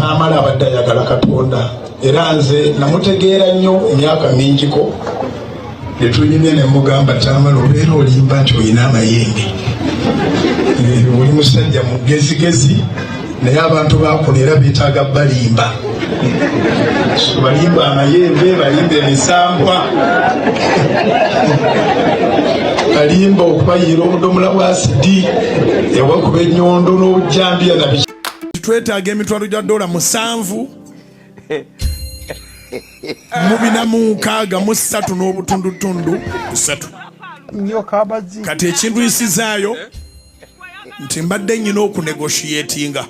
Tamale abadde ayagala Katonda, era nze namutegeera nnyo emyaka mingiko ne tunyumya ne mugamba, "Tamale, obeera olimba nti olina amayembe. Oli musajja mugezigezi, naye abantu bakola era beetaaga balimba. Balimba amayembe, balimba emisambwa, balimba okubayiira obudomola bwa asidi, ewakuba ennyondo n'obujambiya na biki." Twetaaga emitwalo gya dola 746.3. Kati ekindwisizaayo nti mbadde nyina okunegotiatinga,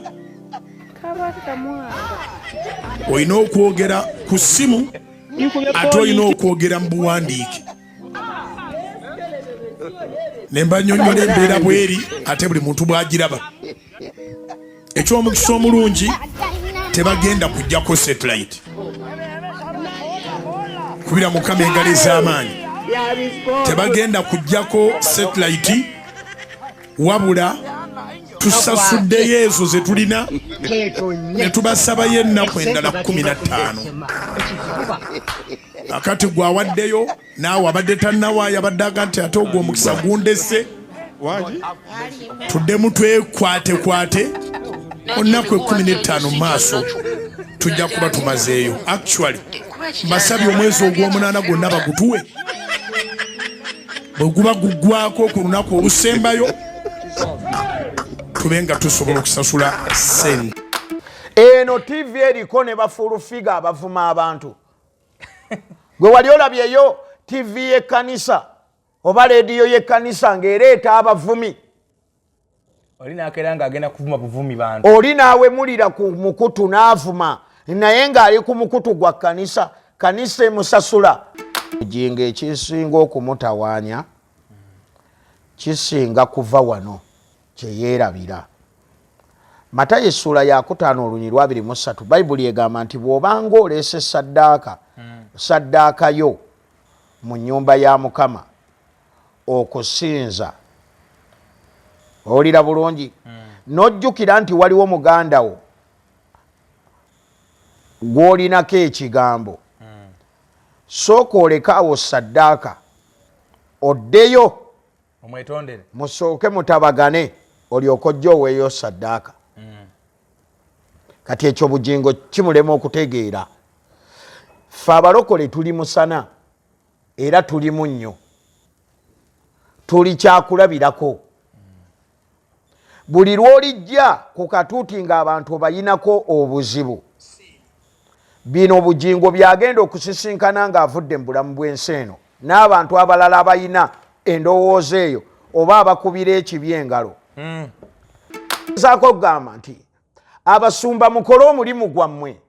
olina okwogera ku ssimu, ate olina okwogera mu buwandiike, ne mbanyonnyola embeera bweri, ate buli muntu bw'agiraba. Ekyomukisa omulungi, tebagenda kujjako satellite. Kubira Mukama engalo ez'amaanyi. Tebagenda kujjako satellite, wabula tusasuddeyo ezo ze tulina ne tubasabayo ennaku endala 15. Akati gwawaddeyo naawe abadde tannawaayo, abadde aga nti ate ogwo omukisa gundese, tuddemu twekwatekwate olunaku 15 mu maaso, tujja kuba tumazeeyo. Actually, mbasabye omwezi ogw'omunaana gwonna bagutuwe, bwe guba guggwako ku lunaku olusembayo, tube nga tusobola okusasula sente. Eno TV eriko ne bafuulufiga abavuma abantu. Gwe wali olabyeyo TV y'ekkanisa oba leediyo y'ekkanisa ng'ereeta abavumi? Oli nakeera nga agenda kuvuma buvumi bantu. Oli naawemulira ku mukutu n'avuma, naye ng'ali ku mukutu gwa kkanisa, kanisa emusasula. Bugingo ekisinga okumutawaanya kisinga kuva wano kyeyeerabira. Matayo essuula yakutaano olunyi lwa 23, Bayibuli egamba nti bw'obanga oleese saddaaka yo mu nnyumba ya Mukama okusinza, owulira bulungi, n'ojjukira nti waliwo muganda wo gw'olinako ekigambo, sooka oleke awo saddaaka, oddeyo omwetondere, musooke mutabagane, olyoke ojja oweeyo saddaaka. Kati ekyo Bugingo kimulema okutegeera. Ffe abalokole tuli musana era tuli munnyo, tuli kyakulabirako. Buli lw'olijja ku katuuti ng'abantu obayinako obuzibu, bino Bugingo byagenda okusisinkana ng'avudde mu bulamu bw'ensi eno n'abantu abalala abalina endowooza eyo oba abakubira ekibi engalo. Zaako okugamba nti abasumba mukole omulimu gwammwe.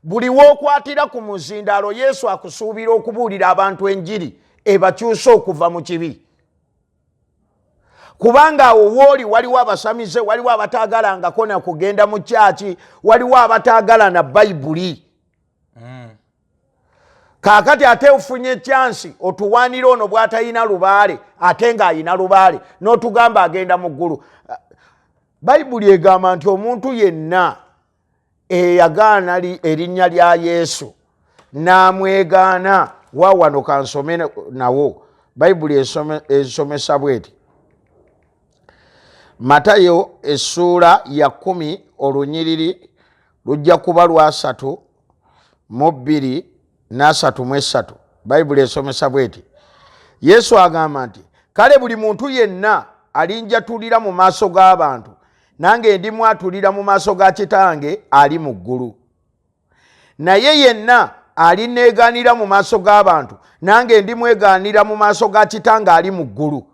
Buli w'okwatira ku muzindaalo, Yesu akusuubira okubuulira abantu enjiri ebakyusa okuva mu kibi, kubanga awo wooli waliwo abasamize, waliwo abataagalangako na kugenda mu kyaki, waliwo abataagala na Bayibuli. Kaakati ate ofunye kyansi otuwaanira ono bw'atalina lubaale, ate ng'ayina lubaale, n'otugamba agenda mu ggulu. Bayibuli egamba nti omuntu yenna eyagaana erinnya lya Yesu n'amwegaana wa wano kansome nawo. Bayibuli esomesa bweti, Matayo essuula ya 10, olunyiriri lujja kuba lwa 32 n'33. Bayibuli esomesa bweti, Yesu agamba nti, "Kale buli muntu yenna alinjatulira mu maaso g'abantu, nange ndimwatulira mu maaso ga Kitange ali mu ggulu. Naye yenna alinneegaanira mu maaso g'abantu, nange ndimwegaanira mu maaso ga Kitange ali mu ggulu."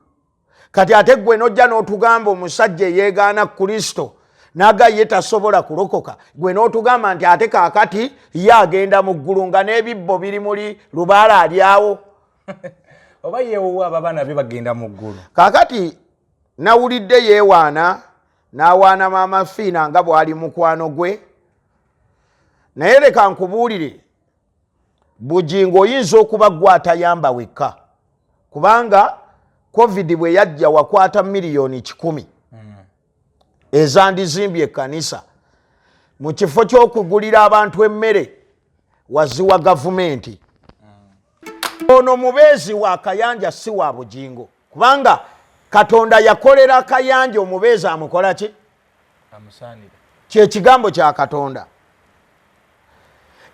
Kati ate gwe nojja n'otugamba omusajja eyeegaana Kristo naga ye tasobola kulokoka, gwe n'otugamba nti ate kaakati ye agenda mu ggulu nga n'ebibbo biri muli lubaala alyawo. Oba yeewuwa abo abaana be bagenda mu ggulu. Kaakati nawulidde yeewaana n'awaana Maama Fiina nga bw'ali mukwano gwe, naye leka nkubuulire, Bugingo, oyinza okuba gwe atayamba wekka, kubanga COVID bwe yajja wakwata 100,000,000 ezandizimbye ekkanisa. Mu kifo ky'okugulira abantu emmere, waziwa gavumenti. Ono mubeezi wa Kayanja, si wa Bugingo, kubanga Katonda yakolera Kayanja omubeezi. Amukola ki? Amusaanira. Kyekigambo kya Katonda.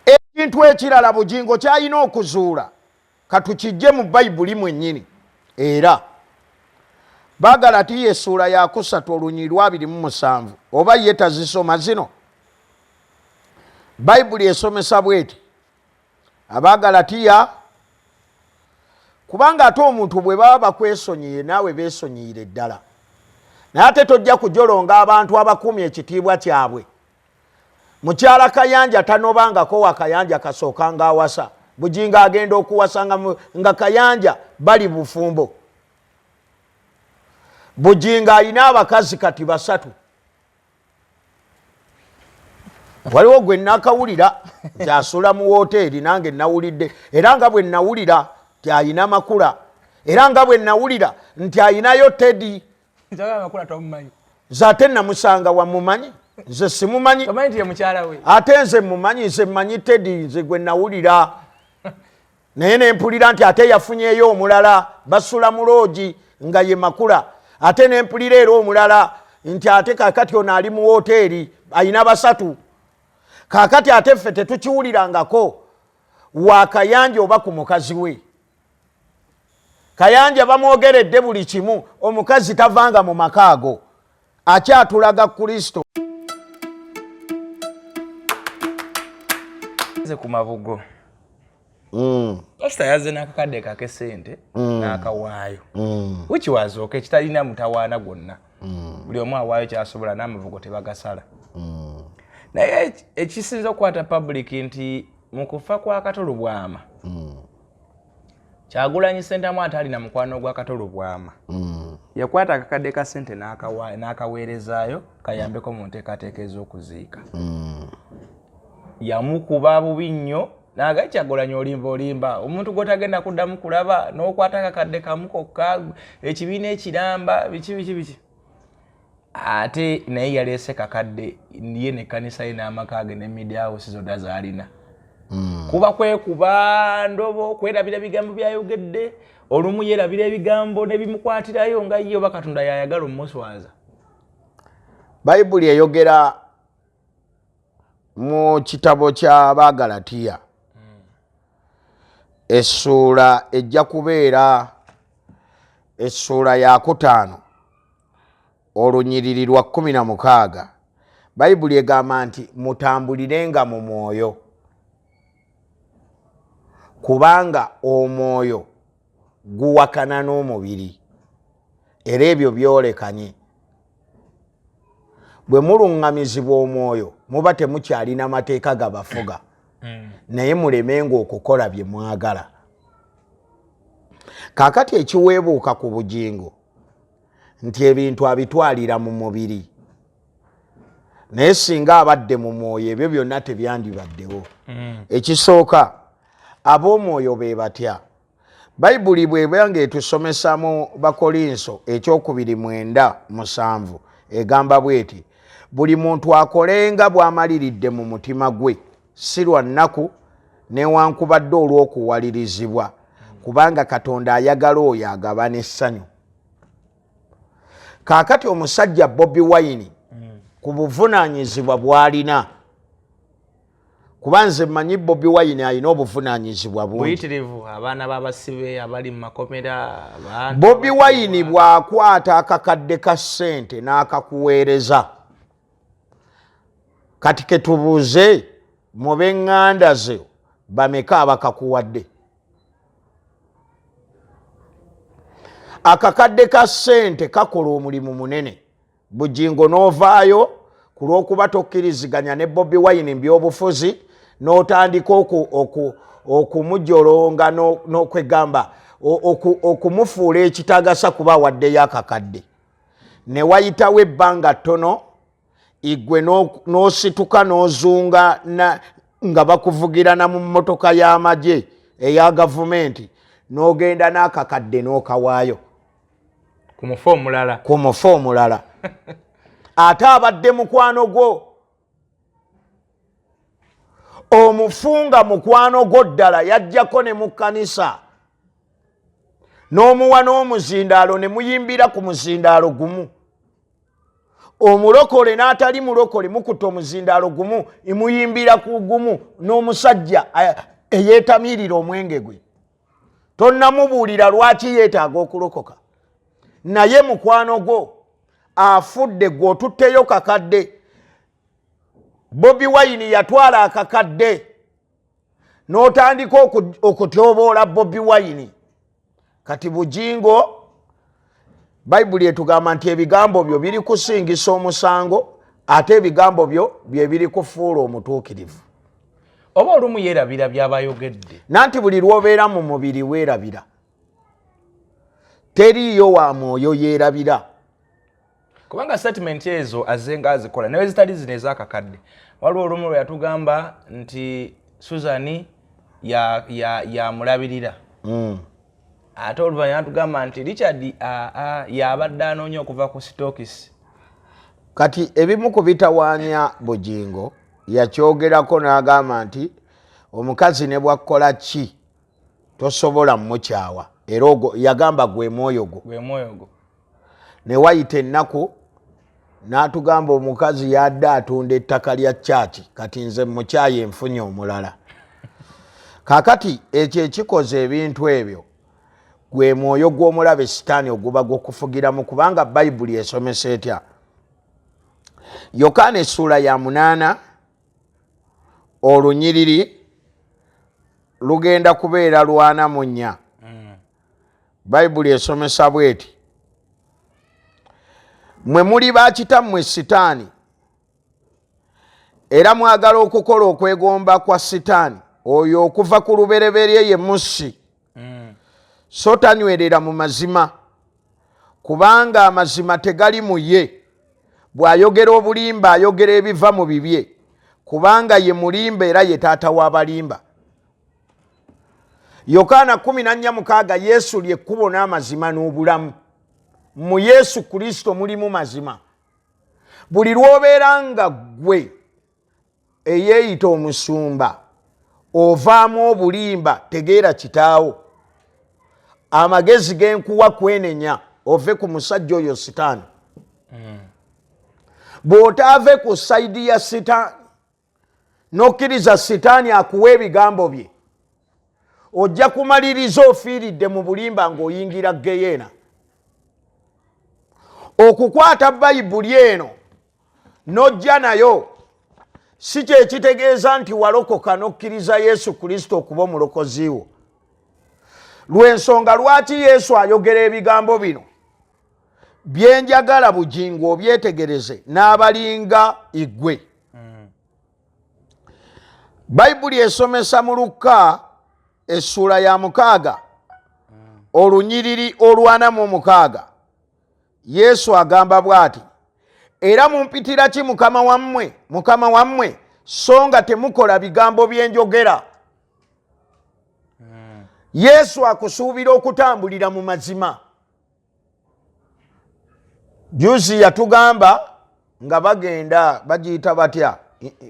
Ekintu ekirala Bugingo kyalina okuzuula, katukijje mu Bayibuli mwennyini, era Bagalatiya essuula yakusatu olunyi lwa 27, oba ye tazisoma zino. Bayibuli esomesa bweti, Abagalatiya, kubanga ate omuntu bwe baba bakwesonyiye, naawe beesonyiyire ddala, naye ate tojja kujolonga abantu abakuumya ekitiibwa kyabwe. Mukyala Kayanja tanobangako wa Kayanja kasookanga awasa. Bugingo agenda okuwasa nga Kayanja bali bufumbo. Bugingo alina abakazi kati basatu. Waliwo gwe nakawulira nti asula mu woteeri, nange nawulidde, era nga bwe nawulira nti ayina Makula, era nga bwe nawulira nti ayinayo Tedi. Njagala Makula tomumanyi? Nze ate namusanga wamumanyi, nze simumanyi. Tomanyi nti ye mukyala we? Ate nze mumanyi, nze mmanyi Tedi, nze gwe nawulira, naye nempulira nti ate yafunyeyo omulala basula mu loogi nga ye Makula. Ate nempulira era omulala nti ate kakati ono ali mu woteeri, ayina basatu kakati. Ate ffe tetukiwulirangako wa Kayanja oba ku mukazi we. Kayanja bamwogeredde buli kimu, omukazi tavanga mu maka ago, akyatulaga Kristo. Nze ku mabugo. Pasita yazze n'akakadde kake sente n'akawaayo, which was okay, kitalina mutawaana gwonna. Buli omu awaayo kyasobola, n'amavugo tebagasala. Naye ekisinza okukwata public nti mu kufa kwa Kato Lubwama, Kyagulanyi Sentamu ate alina mukwano gwa Kato Lubwama, yakwata akakadde ka sente n'akaweerezaayo kayambeko mu nteekateeka ez'okuziika. Yamukuba bubi nnyo naga, "Kyagulanyi, olimba, olimba omuntu gw'otagenda kuddamu kulaba, n'okwata akakadde kamu kokka, ekibiina ekiramba, biki biki biki." Ate naye yaleese kakadde ye nekkanisa ye n'amaka ge ne media house zonna z'alina. Kuba kwekuba ndobo, kwerabira bigambo byayogedde. Olumu yerabira ebigambo nebimukwatirayo nga ye oba Katonda yayagala omumuswaza. Bayibuli eyogera mu kitabo kya Bagalatiya, essuula ejja kubeera essuula yakutaano olunyiriri lwa 16. Bayibuli egamba nti mutambulirenga mu mwoyo, kubanga omwoyo guwakana n'omubiri, era ebyo byolekanye. Bwe muluŋŋamizibwa omwoyo, muba temukyalina mateeka gabafuga, naye mulemenga okukola bye mwagala. Kaakati ekiweebuuka ku Bugingo nti ebintu abitwalira mu mubiri, naye singa abadde mu mwoyo, ebyo byonna tebyandibaddewo. Ekisooka, ab'omwoyo be batya? Bayibuli bweba nga etusomesa mu Bakolinso ekyokubiri 97, egamba bweti: "Buli muntu akolenga bw'amaliridde mu mutima gwe, si lwa nnaku newankubadde olw'okuwalirizibwa, kubanga Katonda ayagala oyo agaba n'essanyu." Kaakati omusajja Bobi Wine, ku buvunaanyizibwa bw'alina, kuba nze mmanyi Bobi Wine alina obuvunaanyizibwa bungi. Buyitirivu, abaana b'abasibe abali mu makomera, abantu Bobi Wine bw'akwata akakadde ka ssente n'akakuweereza, kati ketubuuze, mu b'eŋŋanda ze bameka abakakuwadde Akakadde ka ssente kakola omulimu munene. Bugingo n'ovaayo ku lw'okuba tokkiriziganya ne Bobi Wine mu byobufuzi, n'otandika okumujolonga n'okwegamba okumufuula ekitagasa kuba awaddeyo akakadde. Ne wayitawo ebbanga ttono, igwe n'osituka n'ozunga nga bakuvugirana mu mmotoka y'amagye eya gavumenti, n'ogenda n'akakadde n'okawaayo ku mufu omulala. Ku mufu omulala, ate abadde mukwano gwo. Omufunga mukwano gwo ddala yajjako ne mu kkanisa n'omuwa n'omuzindaalo ne muyimbira ku muzindaalo gumu. Omulokole n'atali mulokole mukutta omuzindaalo gumu, muyimbira ku gumu n'omusajja eyeetamiirira omwenge gwe. Tonnamubuulira lwaki yeetaaga okulokoka, naye mukwano gwo afudde, gwe otutteyo kakadde. Bobi Wine yatwala akakadde n'otandika okutyoboola Bobi Wine. Kati Bujingo, Bayibuli etugamba nti ebigambo byo biri kusingisa omusango, ate ebigambo byo bye biri kufuula omutuukirivu. Oba olumu yeerabira by'abayogedde. Nanti buli lw'obeera mu mubiri weerabira, teriiyo wa mwoyo yeerabira. Kubanga statement ezo azze nga azikola naye zitali zino ezakakadde. Waliwo olumu lwe yatugamba nti Susan yamulabirira, ate oluvannyuma yatugamba nti Richard yabadde anoonya okuva ku sitokisi. Kati ebimu ku bitawaanya Bugingo yakyogerako n'agamba nti omukazi ne bwakkola ki tosobola mukyawa, era ogwo yagamba gwe mwoyo gwo. Gwe mwoyo gwo. Ne wayita ennaku n'atugamba omukazi yadde atunda ettaka lya kyaki, kati nze mukyayi enfunye omulala. Kakati ekyo ekikoze ebintu ebyo gwe mwoyo gw'omulabe Sitaani oguba gwokufugiramu, kubanga Bayibuli esomesa etya? Yokaana essuula ya 8, olunyiriri lugenda kubeera 44. Bayibuli esomesa bweti: mwe muli ba kitammwe Sitaani, era mwagala okukola okwegomba kwa Sitaani. Oyo okuva ku lubereberye ye mussi, so tanywerera mu mazima, kubanga amazima tegali mu ye. Bw'ayogera obulimba, ayogera ebiva mu bibye, kubanga ye mulimba era ye taata w'abalimba. Yokaana 14:6, Yesu lyekkubo n'amazima n'obulamu. Mu Yesu Kristo mulimu mazima. Buli lw'obeera nga ggwe eyeeyita omusumba ovaamu obulimba, tegeera kitaawo. Amagezi genkuwa kwenenya ove ku musajja oyo Sitaani. Bw'otaave ku side ya Sitaani n'okkiriza Sitaani akuwa ebigambo bye, ojja kumaliriza ofiiridde mu bulimba ng'oyingira geyeena. Okukwata Bayibuli eno n'ojja nayo si kyekitegeeza nti walokoka n'okkiriza Yesu Kristo okuba omulokozi wo. Lw'ensonga lwaki Yesu ayogera ebigambo bino byenjagala Bugingo obyetegereze n'abalinga igwe. Bayibuli esomesa mu Lukka essuula ya 6, olunyiriri 46, Yesu agamba bw'ati: era mumpitira ki Mukama wammwe, Mukama wammwe, so nga temukola bigambo byenjogera? Yesu akusuubira okutambulira mu mazima. Juzi yatugamba nga bagenda bagiyita batya,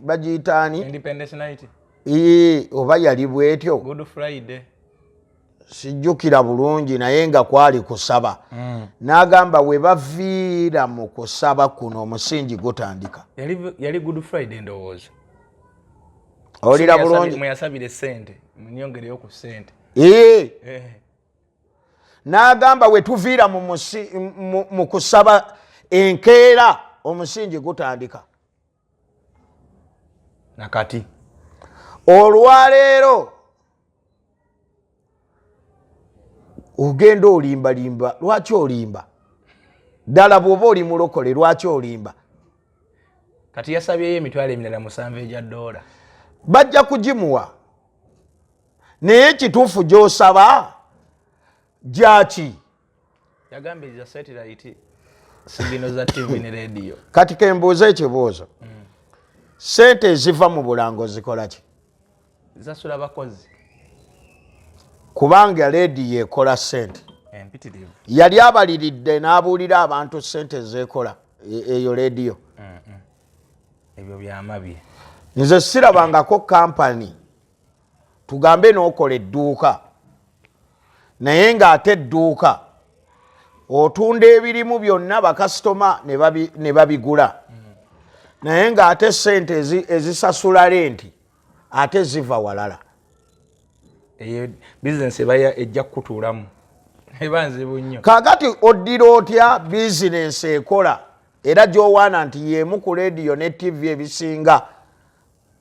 bagiyita ani? Independence Night. Oba yali bwetyo? Good Friday. Sijjukira bulungi, naye nga kwali kusaba. N'agamba we baviira mu kusaba kuno omusingi gutandika. Yali Good Friday ndowooza. Owulira bulungi? Mweyasabira essente, munyongereyo ku ssente. N'agamba we tuviira mu kusaba enkeera omusingi gutandika. Nakati olwaleero ogenda olimbalimba. Lwaki olimba ddala? Bw'oba oli mulokole, lwaki olimba? Kati yasabyeyo emitwalo emirala 7 egya ddoola. Bajja kugimuwa, naye ekituufu gy'osaba gyaki? Yagambye za satellite signal za TV ne radio. Kati kembuuza ekibuuzo, sente eziva mu bulango zikola ki? Zasula bakozi. Kubanga leediyo ekola sente. Empitirivu. Yali abaliridde n'abuulira abantu sente zekola eyo leediyo? Ebyo byamabye. Nze sirabangako kampani, tugambe n'okola edduuka, naye ng'ate edduuka otunda ebirimu byonna, bakasitoma ne babigula, naye ng'ate sente ezisasula renti ate ziva walala. Eyo bizinesi eba ejja kukutuulamu, eba nzibu nnyo. Kaakati oddira otya bizinensi ekola era gy'owaana nti y'emu ku leediyo ne ttivi ebisinga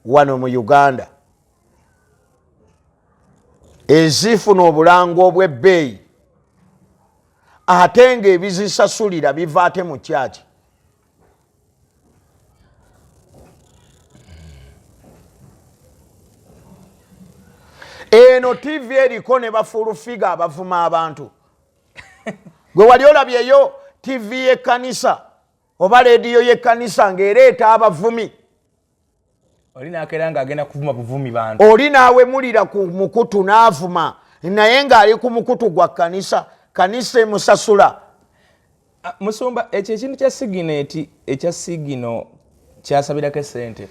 wano mu Uganda ezifuna obulango obw'ebbeeyi, ate ng'ebizisasulira biva ate mu kyaki? Eno tv eriko ne bafuulufiga abavuma abantu. Gwe wali olabyeyo tv y'ekkanisa oba leediyo y'ekkanisa ng'ereeta abavumi? Oli nakeera nga agenda kuvuma buvumi bantu. Oli naawemulira ku mukutu n'avuma, naye ng'ali ku mukutu gwa kkanisa, kanisa emusasula. Ah, musumba, ekyo ekintu kya sigineti, ekya sigino kyasabirako esente,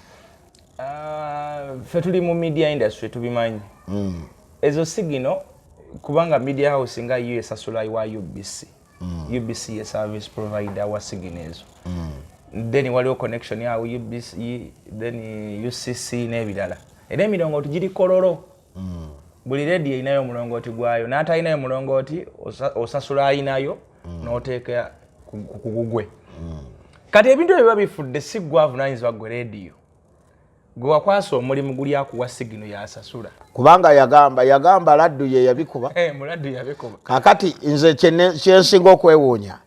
ah, ffe tuli mu media industry tubimanyi. Ezo sigino, kubanga media house nga yo esasula wa UBC. UBC ye service provider wa sigino ezo. Then waliwo connection awo UBC, then UCC n'ebirala, era emirongooti giri kololo. Buli rediyo erinayo omulongooti gwayo, n'atalinayo mulongooti osasula ayinayo n'oteeka ku gugwe. Kati ebintu ebyo biba bifudde, si gwe avunanyizibwa, gwe rediyo gwe wakwasa omulimu guli akuwa sigino yasasula. Kubanga yagamba laddu ye yabikuba. Eh, muladdu yabikuba. Kakati nze kyensinga okwewuunya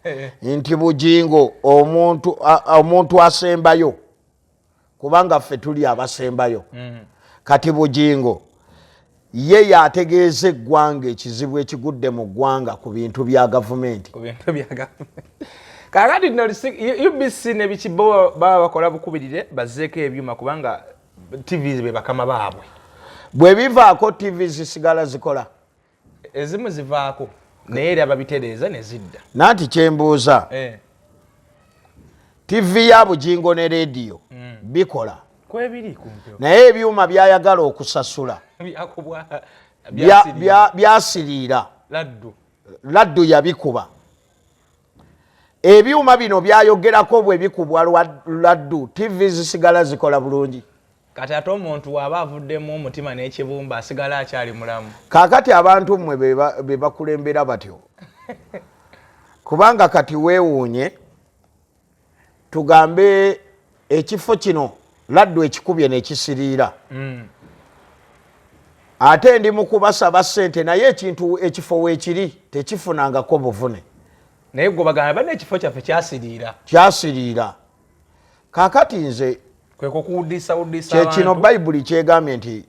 nti Bugingo omuntu asembayo, kubanga ffe tuli abasembayo. Kati Bugingo ye yategeeza eggwanga ekizibu ekigudde mu ggwanga ku bintu bya gavumenti. Ku bintu bya gavumenti. Kakati nno UBC ne biki bo baba bakola bukubirire bazzeeko ebyuma, kubanga TV be bakama baabwe. Bwe bivaako, TV zisigala zikola? Ezimu zivaako, naye era babitereeza ne zidda. Nanti kyembuuza, TV ya Bugingo ne rediyo bikola? Kwebiri kumpewo. Naye ebyuma byayagala okusasula byakubwa byasiriira. Laddu. Laddu yabikuba. Ebyuma bino byayogerako bwe bikubwa laddu, TV zisigala zikola bulungi? Kati ate omuntu waaba avuddemu omutima n'ekibumba, asigala akyali mulamu? Kaakati abantu mmwe be bakulembera batyo, kubanga kati weewuunye, tugambe ekifo kino laddu ekikubye nekisiriira, ate ndi mu kubasaba ssente, naye ekintu ekifo weekiri tekifunangako buvune. Naye gwe bagamba bana ekifo kyaffe kyasiriira. Kyasiriira. Kaakati nze kweko kuwuddisa kyekino Bayibuli kyegambye nti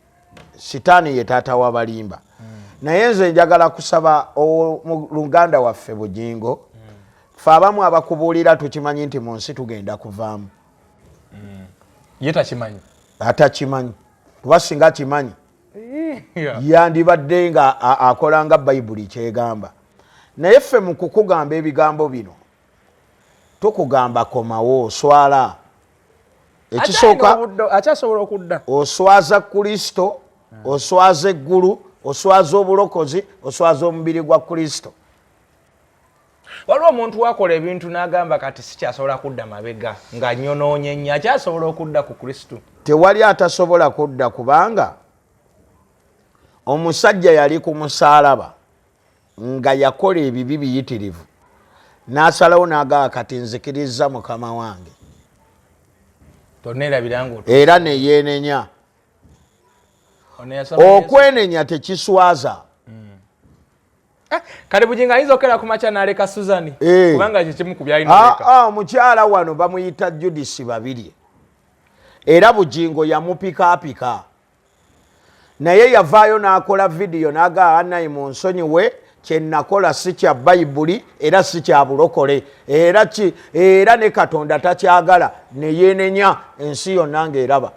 Sitaani ye taata w'abalimba. Naye nze njagala kusaba luganda waffe Bugingo, ffe abamu abakubuulira tukimanyi nti mu nsi tugenda kuvaamu. Ye takimanyi. Atakimanyi, kuba singa akimanyi yandibadde nga akola nga Bayibuli kyegamba. Naye ffe mu kukugamba ebigambo bino, tukugamba komawo, oswala. Ekisooka, akyasobola okudda. Oswaza Kristo, oswaza eggulu, oswaza obulokozi, oswaza omubiri gwa Kristo. Waliwo omuntu wakola ebintu n'agamba kati sikyasobola kudda mabega, nga nyonoonye nnyo, akyasobola okudda ku Kristo? Tewali atasobola kudda, kubanga omusajja yali ku musaalaba nga yakola ebibi biyitirivu, n'asalawo n'agamba kati nzikiriza Mukama wange. Toneerabira nga era neyeenenya. Ono yasaba Yesu. Okwenenya tekiswaza. Kale Bugingo ayinza okukera ku makya n'aleka Suzani, kubanga kye kimu ku byalina oleka. Omukyala wano bamuyita Judisi Babirye, era Bugingo yamupikaapika, naye yavaayo n'akola vidiyo n'agamba, "Anayi mu nsonyiwe, kyenakola si kya Bayibuli era si kya bulokole, era ki era ne Katonda takyagala," ne yeenenya ensi yonna ng'eraba.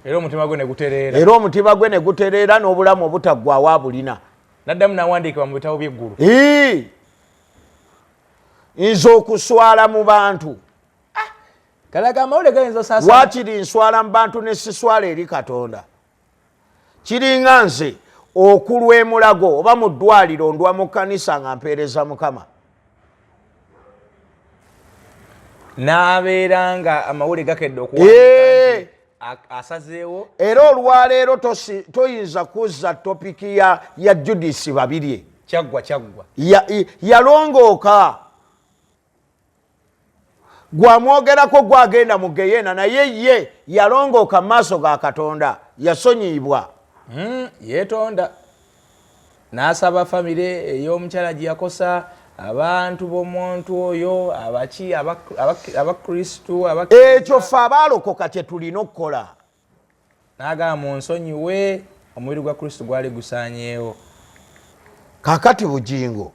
Era omutima gwe ne gutereera. Era omutima gwe ne gutereera, n'obulamu obutaggwaawo abulina. Naddamu n'awandiikibwa mu bitabo by'eggulu. Nze okuswala mu bantu. Kalaga amawulire gayinza osaasa. Waakiri nswala mu bantu ne siswala eri Katonda. Kiringa nze okulwa emulago oba mu ddwaliro ndwa mu kkanisa nga mpeereza Mukama. N'abeera nga amawulire gakedde okuwandiika asazeewo. Era olwaleero toyinza kuzza topiki ya Judith Babirye. Kyaggwa kyaggwa. Yalongooka. Gwamwogerako gwagenda mu geyeena, naye ye yalongooka mu maaso ga Katonda, yasonyiyibwa. Yeetonda n'asaba famire ey'omukyala gye yakosa, abantu b'omuntu oyo, abaki, abakristu, Ekyo ffe abaalokoka kye tulina okukola. N'agamba mu nsonyiwe, omubiri gwa Kristu gwali gusaanyeewo. Kaakati Bugingo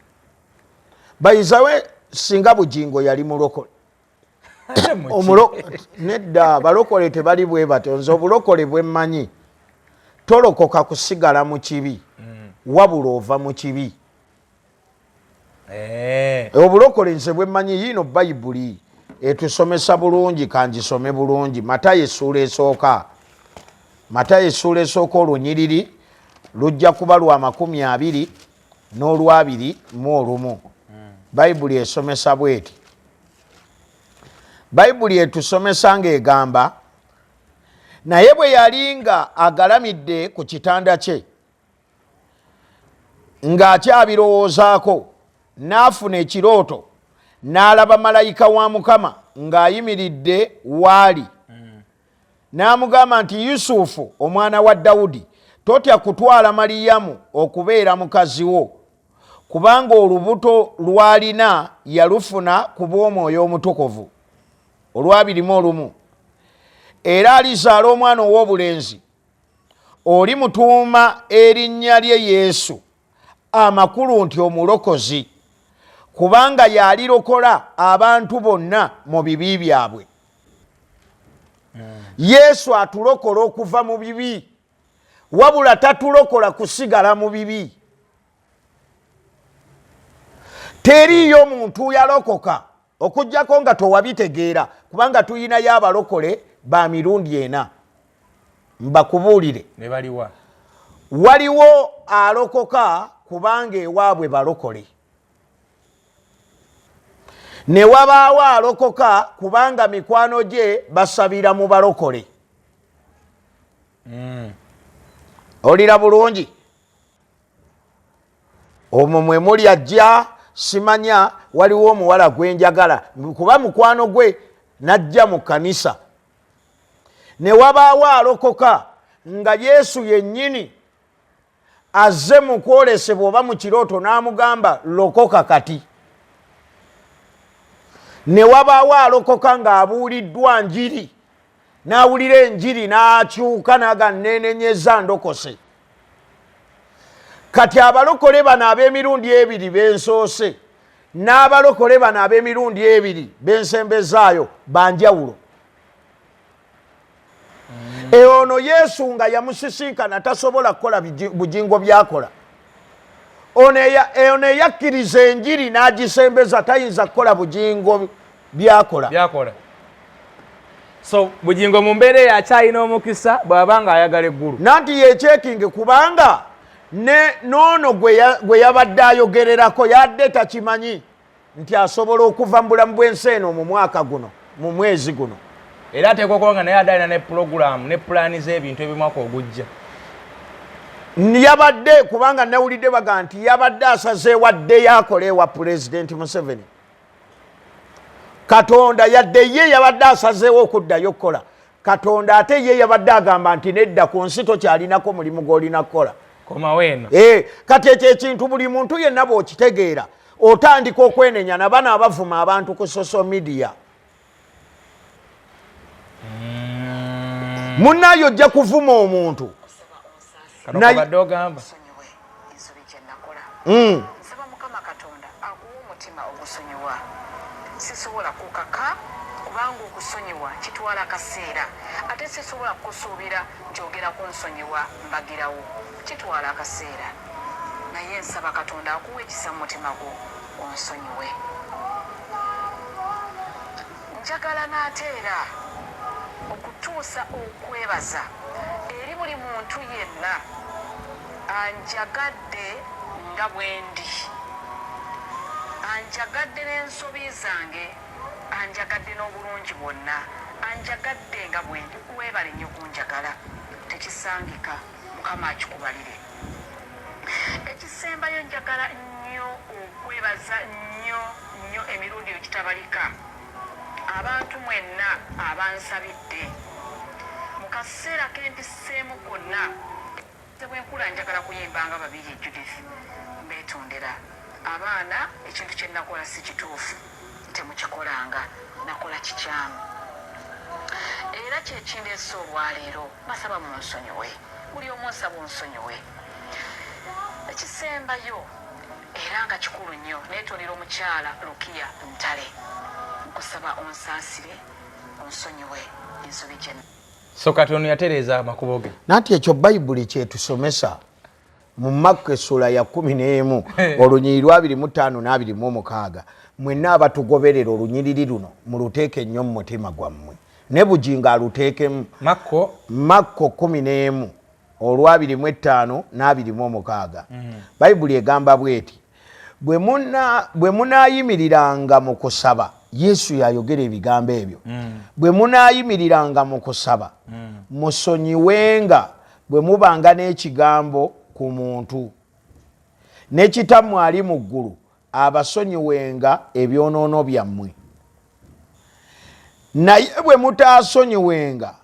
bayizawe, singa Bugingo yali mulokole. Nedda, balokole tebali bwe batyo. Nze obulokole bwe mmanyi, tolokoka kusigala mu kibi, wabula ova mu kibi. Obulokole nze bwe mmanyi, yiino Bayibuli etusomesa bulungi, kangisome bulungi. Matayo essuula esooka, Matayo essuula esooka, olunyiriri lujja kuba lwa 21. Bayibuli esomesa bweti, Bayibuli etusomesa ng'egamba, naye bwe yali nga agalamidde ku kitanda kye ng'akyabirowoozaako, n'afuna ekirooto, n'alaba malayika wa Mukama ng'ayimiridde waali, n'amugamba nti, Yusufu omwana wa Dawudi, totya kutwala Maliyamu okubeera mukazi wo, kubanga olubuto lw'alina yalufuna ku bw'Omwoyo Omutukuvu. Olwabiri mu olumu, era alizaala omwana ow'obulenzi, olimutuuma erinnya lye Yesu, amakulu nti Omulokozi, kubanga yalirokola abantu bonna mu bibi byabwe. Yesu atulokola okuva mu bibi, wabula tatulokola kusigala mu bibi. Teriiyo muntu yalokoka okugjako nga towabitegeera, kubanga tuyinayo abalokole ba mirundi ena, mbakubuulire. Ne baliwa? Waliwo alokoka kubanga ewaabwe balokole, ne wabaawo alokoka kubanga mikwano gye basabira mu balokole. Olira bulungi, omwo mwe muli ajja simanya waliwo omuwala gwenjagala kuba mukwano gwe najja mu kanisa. Ne wabaawo alokoka nga Yesu yennyini azze mu kwolesebwa oba mu kirooto n'amugamba lokoka kati. Ne wabaawo alokoka ng'abuuliddwa njiri, n'awulira enjiri n'akyuka n'aga neenenyeza ndokose. Kati abalokole bano ab'emirundi ebiri bensoose n'abalokole bano ab'emirundi ebiri bensembezaayo banjawulo. Ono Yesu nga yamusisinkana tasobola kukola Bugingo byakola. Ono eyakkiriza enjiri n'agisembeza tayinza kukola Bugingo byakola. Byakola. So Bugingo mu mbeera eyo akyalina omukisa bw'aba nga ayagala eggulu. Nanti yekyekinge, kubanga ne noono gwe yabadde ayogererako yadde takimanyi nti asobola okuva mu bulamu bw'ensi eno mu mwaka guno, mu mwezi guno. Era ateekwa okuba nga naye adde alina ne pulogulaamu ne pulaani z'ebintu eby'omwaka ogujja. Yabadde, kubanga nawulidde baga nti yabadde asazeewo addeyo akole ewa Pulezidenti Museveni. Katonda yadde ye yabadde asazeewo okuddayo okukola, Katonda ate ye yabadde agamba nti nedda, ku nsi tokyalinako mulimu gw'olina kukola, komawo eno. Kati ekyo ekintu buli muntu yenna bw'okitegeera otandika okwenenya nabano abavuma abantu ku social media. Munnaye ojja kuvuma omuntu. Kano kobadde ogamba. Nsonyiwe ensobi gye nakola. Nsaba Mukama Katonda akuwe omutima ogusonyiwa. Sisobola kukaka kubanga okusonyiwa kitwala akaseera, ate sisobola kukusuubira nti ogera kunsonyiwa mbagirawo. Kitwala akaseera. Naye nsaba Katonda akuwe ekisa mu mutima gwo onsonyiwe. Njagala n'ate era okutuusa okwebaza eri buli muntu yenna anjagadde nga bwendi, anjagadde n'ensobi zange, anjagadde n'obulungi bwonna, anjagadde nga bwendi. Weebale nnyo kunjagala, tekisangika. Mukama akikubalire. Ekisembayo, njagala nnyo okwebaza nnyo nnyo emirundi egitabalika abantu mwenna abansabidde mu kaseera kempiseemu konna. Bwenkula njagala kuyimba nga Babirye Judith. Mbeetondera abaana, ekintu kye nakola si kituufu, temukikolanga, nakola kikyamu era kyekindeese olwaleero. Basaba munsonyiwe, buli omu nsaba onsonyiwe. Ekisembayo era nga kikulu nnyo, neetondera omukyala Lukiya Ntale, nkusaba onsaasire, onsonyiwe ensobi gye. So kati ono yatereeza amakubo ge. Nanti ekyo Bayibuli kyetusomesa mu Makko essula ya 11 olunyiriri lwa 25 n'26. Mwenna abatugoberera, olunyiriri luno muluteeke nnyo mu mutima gwammwe, ne Bugingo aluteekemu. Makko. Makko 11 olwa 25 n'26. Bayibuli egamba bweti: bwe munaayimiriranga mu kusaba, Yesu yayogera ebigambo ebyo, bwe munaayimiriranga mu kusaba, musonyiwenga bwe mubanga n'ekigambo ku muntu, ne Kitammwe ali mu ggulu abasonyiwenga ebyonoono byammwe. Naye bwe mutaasonyiwenga,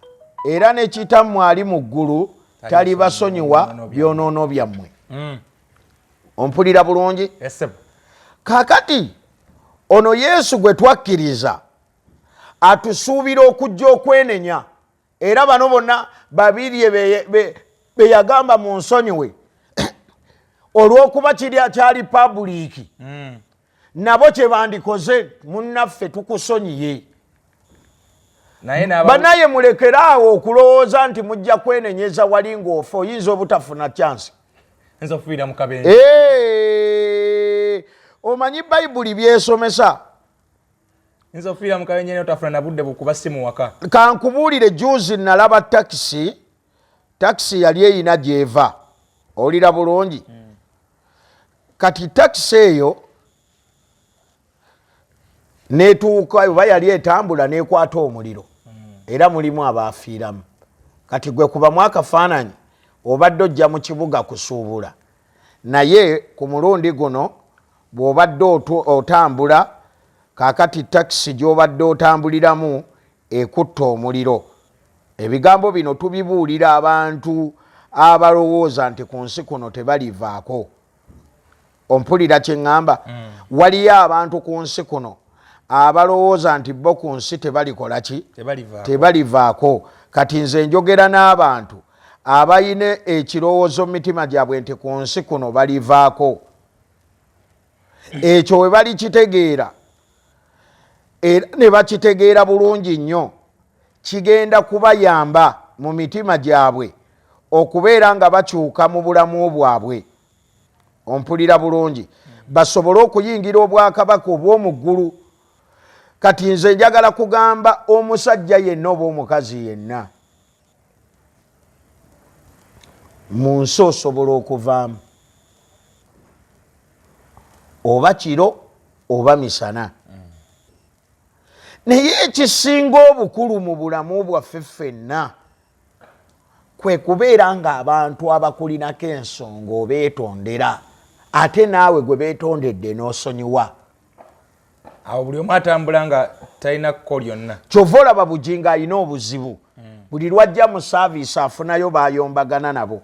era ne Kitammwe ali mu ggulu talibasonyiwa byonoono byammwe. Ompulira bulungi? Kaakati ono Yesu gwe twakkiriza atusuubira okujja okwenenya, era bano bonna babiri be yagamba mu nsonyiwe, olw'okuba kiri kyali public, nabo kye bandikoze, munnaffe tukusonyiye. Banaye mulekeraawo okulowooza nti mujja kwenenyeza wali ng'ofa, oyinza obutafuna chance. Nza okufiira mu kabenje. Omanyi Bayibuli byesomesa. Nza okufiira mu kabenje naye otafuna na budde bukuba simu waka. Kankubuulire, juzi nalaba takisi, takisi yali eyina gyeva, owulira bulungi? Kati takisi eyo netuuka oba yali etambula nekwata omuliro, era mulimu abaafiiramu. Kati gwe kubamu akafaananyi, obadde ojja mu kibuga kusuubula, naye ku mulundi guno bw'obadde otambula, kaakati takisi gy'obadde otambuliramu ekutta omuliro. Ebigambo bino tubibuulira abantu abalowooza nti ku nsi kuno tebalivaako. Ompulira kye ŋŋamba? Waliyo abantu ku nsi kuno abalowooza nti bo ku nsi tebalikola ki? Tebalivaako. Tebalivaako. Kati nze njogera n'abantu abalina ekirowoozo mu mitima gyabwe nti ku nsi kuno balivaako. Ekyo we balikitegeera, era ne bakitegeera bulungi nnyo, kigenda kubayamba mu mitima gyabwe okubeera nga bakyuka mu bulamu bwabwe, ompulira bulungi, basobole okuyingira obwakabaka obw'omu ggulu. Kati nze njagala kugamba omusajja yenna oba omukazi yenna, mu nsi osobola okuvaamu oba kiro oba misana, naye ekisinga obukulu mu bulamu bwaffe ffenna kwe kubeera ng'abantu abakulinako ensonga obeetondera, ate naawe gwe beetondedde n'osonyiwa. Awo buli omu atambula nga talina kko lyonna. Kyova olaba Bugingo alina obuzibu, buli lwajja mu service afunayo bayombagana nabo.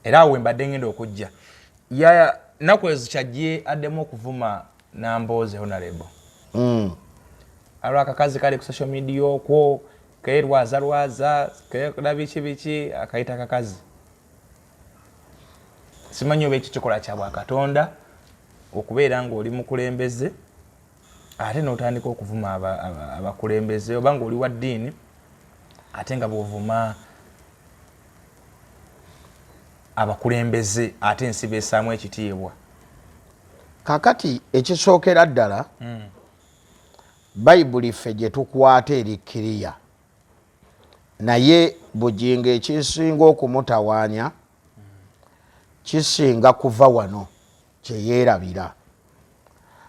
Era awo wembadde ngenda okujja, ya naku ezo kyajje addemu okuvuma Nambooze honorable. Alwa akakazi kali ku social media okwo kerwaza lwaza kekola biki biki, akayita kakazi. Simanyi oba ekyo kikola kya bwakatonda okubeera ng'oli mukulembeze ate n'otandika okuvuma abakulembeze, oba ng'oli wa ddiini ate nga bw'ovuma abakulembeze ate ensi beesaamu ekitiibwa. Kakati ekisookera ddala, Bayibuli ffe gye tukwata eri kiriya, naye Bugingo ekisinga okumutawaanya kisinga kuva wano kyeyeerabira.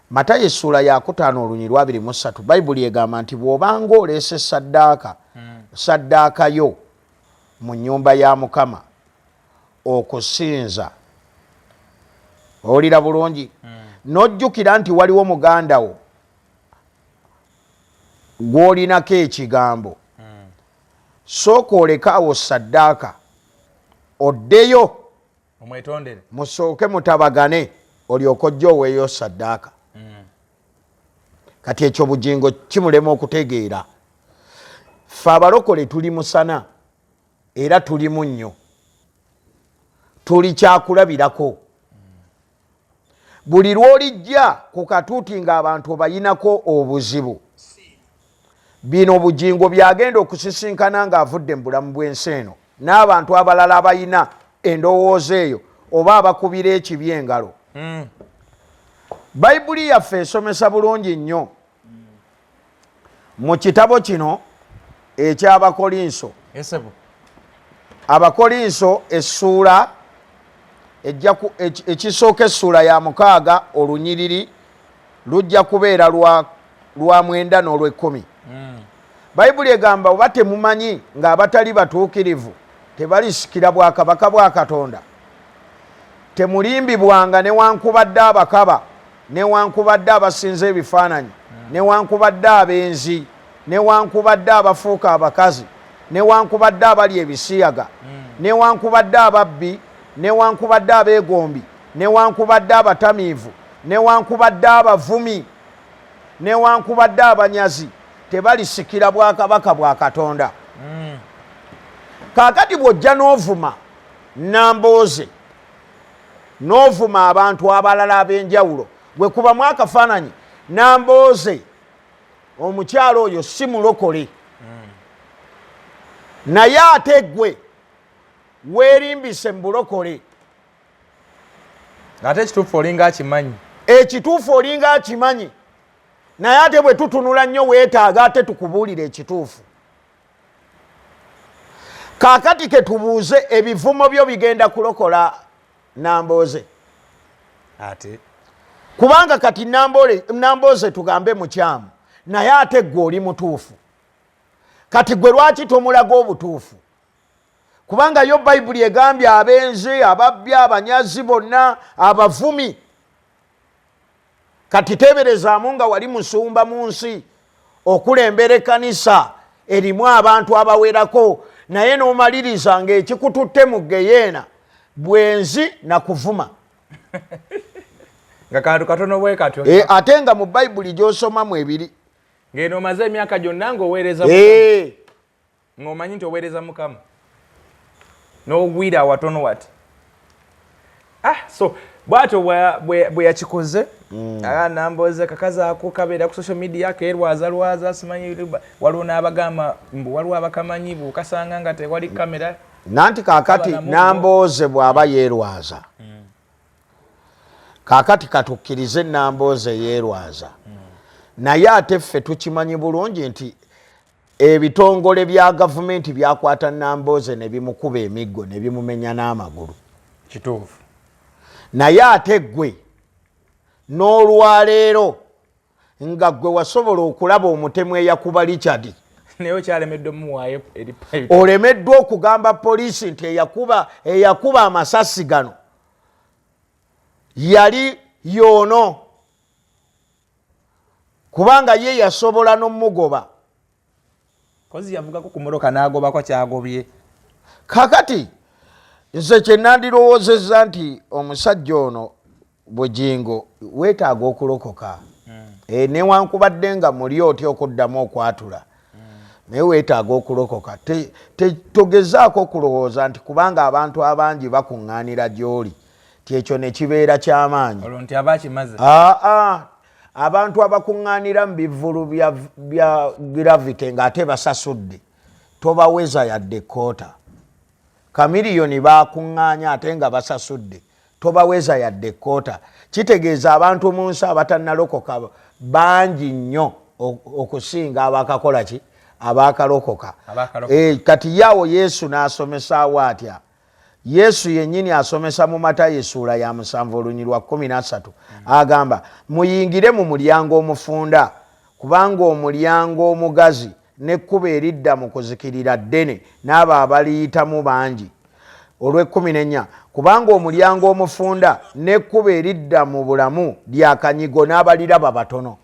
Matayo essuula yakutaano olunyi lwa 23, Bayibuli egamba nti bw'obanga oleese saddaaka, saddaaka yo mu nnyumba ya Mukama okusinza, owulira bulungi, n'ojjukira nti waliwo muganda wo gw'olinako ekigambo, sooka oleke awo saddaaka oddeyo omwetondere, musooke mutabagane, olyoke ojja oweeyo saddaaka. Kati ekyo Bugingo kimulema okutegeera. Ffe abalokole tuli musana era tuli munnyo, tuli kyakulabirako. Buli lw'olijja ku katuuti ng'abantu obayinako obuzibu, bino Bugingo byagenda okusisinkana ng'avudde mu bulamu bw'ensi eno n'abantu abalala abalina endowooza eyo oba abakubira ekibi engalo. Bayibuli yaffe esomesa bulungi nnyo mu kitabo kino eky'Abakolinso. Abakolinso essuula ekisooka, essuula ya 6, olunyiriri lujja kubeera lwa 9 n'olwekumi. Bayibuli egamba, oba temumanyi ng'abatali batuukirivu tebalisikira bwakabaka bwa Katonda? Temulimbibwanga, newankubadde abakaba, newankubadde abasinza ebifaananyi, newankubadde abenzi, newankubadde abafuuka abakazi, newankubadde abali ebisiyaga, newankubadde ababbi, newankubadde abeegombi, newankubadde abatamiivu, newankubadde abavumi, newankubadde abanyazi, tebalisikira bwakabaka bwa Katonda. Kaakati bw'ojja n'ovuma Nambooze, n'ovuma abantu abalala ab'enjawulo, gwe kubamu akafaananyi Nambooze omukyalo oyo si mulokole, naye ate gwe weerimbise mu bulokole. Ate ekituufu olinga akimanyi. Ekituufu olinga akimanyi, naye ate bwe tutunula nnyo weetaaga ate tukubuulire ekituufu. Kaakati ketubuuze, ebivumo byo bigenda kulokola Nambooze? Ate kubanga kati Nambooze tugambe mukyamu, naye ate gwe oli mutuufu. Kati gwe lwaki tomulaga obutuufu? Kubanga yo Bayibuli egambye abenzi, ababbi, abanyazi bonna, abavumi. Kati teberezaamu nga wali musumba mu nsi, okulembera ekkanisa erimu abantu abawerako, naye n'omaliriza ng'ekikututte mu geyeena bwenzi na kuvuma. Nga kantu katono bwe katyo. Ate nga mu Bayibuli gy'osomamu ebiri. Ng'eno omaze emyaka gyonna ng'oweereza, ng'omanyi nti oweereza Mukama, n'ogwira awatono wati. So bwatyo bwe yakikoze. Nambooze kakazi ako kabeera ku social media keerwaza lwaza, simanyi waliwo n'abagamba mbu waliwo abakamanyi bw'okasanga nga tewali kamera. Nanti kaakati Nambooze bw'aba yeerwaza, kaakati katukkirize Nambooze yeerwaza, naye ate ffe tukimanyi bulungi nti ebitongole bya gavumenti byakwata Nambooze ne bimukuba emiggo ne bimumenya n'amagulu. Kituufu. Naye ate ggwe n'olwaleero nga ggwe wasobola okulaba omutemu eyakuba Richard, naye okyalemeddwa omuwaayo eri. Olemeddwa okugamba poliisi nti eyakuba amasasi gano yali yoono, kubanga ye yasobola n'omugoba. Kozi yavugako ku motoka n'agobako kyagobye. Kakati nze kyenandirowoozezza nti omusajja ono Bugingo weetaaga okulokoka. Newankubadde nga muli otya okuddamu okwatula, naye weetaaga okulokoka. Togezaako okulowooza nti kubanga abantu abangi bakuŋŋaanira gy'oli ti ekyo ne kibeera kyamaanyi. Olwo nti aba akimaze. Aa, abantu abakuŋŋaanira mu bivvulu bya Gravity ng'ate basasudde, tobaweza yadde kkoota. Kamiliyoni bakuŋŋaanya ate nga basasudde, tobaweza yadde kkoota. Kitegeeza abantu mu nsi abatannalokoka bangi nnyo. Okusinga abakakola ki? Abakalokoka. Kati yawo Yesu n'asomesaawo atya? Yesu yennyini asomesa mu Matayo essuula ya 7 olunyi lwa 13. Agamba, muyingire mu mulyango omufunda, kubanga omulyango omugazi n'ekkubo eridda mu kuzikirira ddene, n'abo abaliyitamu bangi. Olw'ekkumi n'ennya, kubanga omulyango omufunda n'ekkubo eridda mu bulamu lya kanyigo, n'abaliraba batono.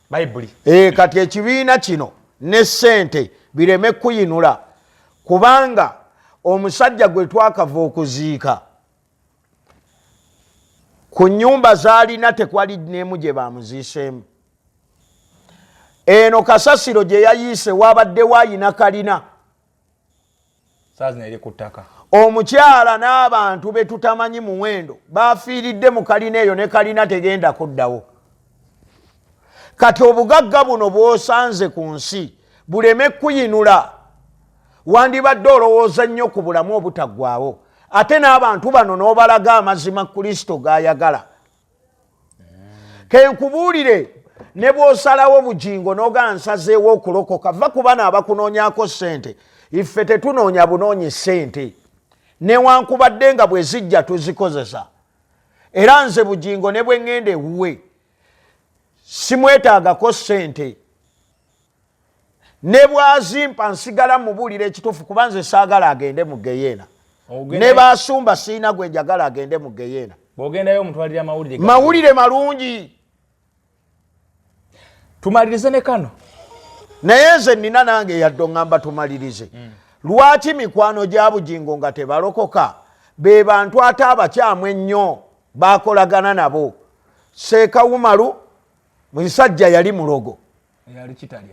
Bayibuli. Kati ekibiina kino ne ssente bireme kuyinula, kubanga omusajja gwe twakava okuziika ku nnyumba z'alina tekwali n'emu gye bamuziiseemu. Eno kasasiro gye yayiise wabaddewo ayina kalina. Saazi eri ku ttaka. Omukyala n'abantu be tutamanyi muwendo bafiiridde mu kalina eyo, ne kalina tegenda kuddawo. Kati obugagga buno bw'osanze ku nsi buleme kuyinula. Wandibadde olowooza nnyo ku bulamu obutaggwaawo, ate n'abantu bano n'obalaga amazima Kristo g'ayagala. Kenkubuulire, ne bw'osalawo Bugingo n'ogaa nsazeewo okulokoka, va ku bano abakunoonyaako ssente. Iffe tetunoonya bunoonyi ssente, newankubadde nga bwe zijja tuzikozesa. Era nze Bugingo ne bwe ŋŋenda ewuwe simwetaagako ssente, ne bw'azimpa nsigala mubuulira ekituufu, kuba nze saagala agende mu geyeena. Ne basumba siina gwe njagala agende mu geyeena. Bw'ogendayo omutwalira amawulire mawulire malungi. Tumalirize ne kano. Naye nze nina nange yadde oŋŋamba tumalirize. Lwaki mikwano gya Bugingo nga tebalokoka be bantu ate abakyamu ennyo bakolagana nabo? Seeka Umaru musajja yali mulogo,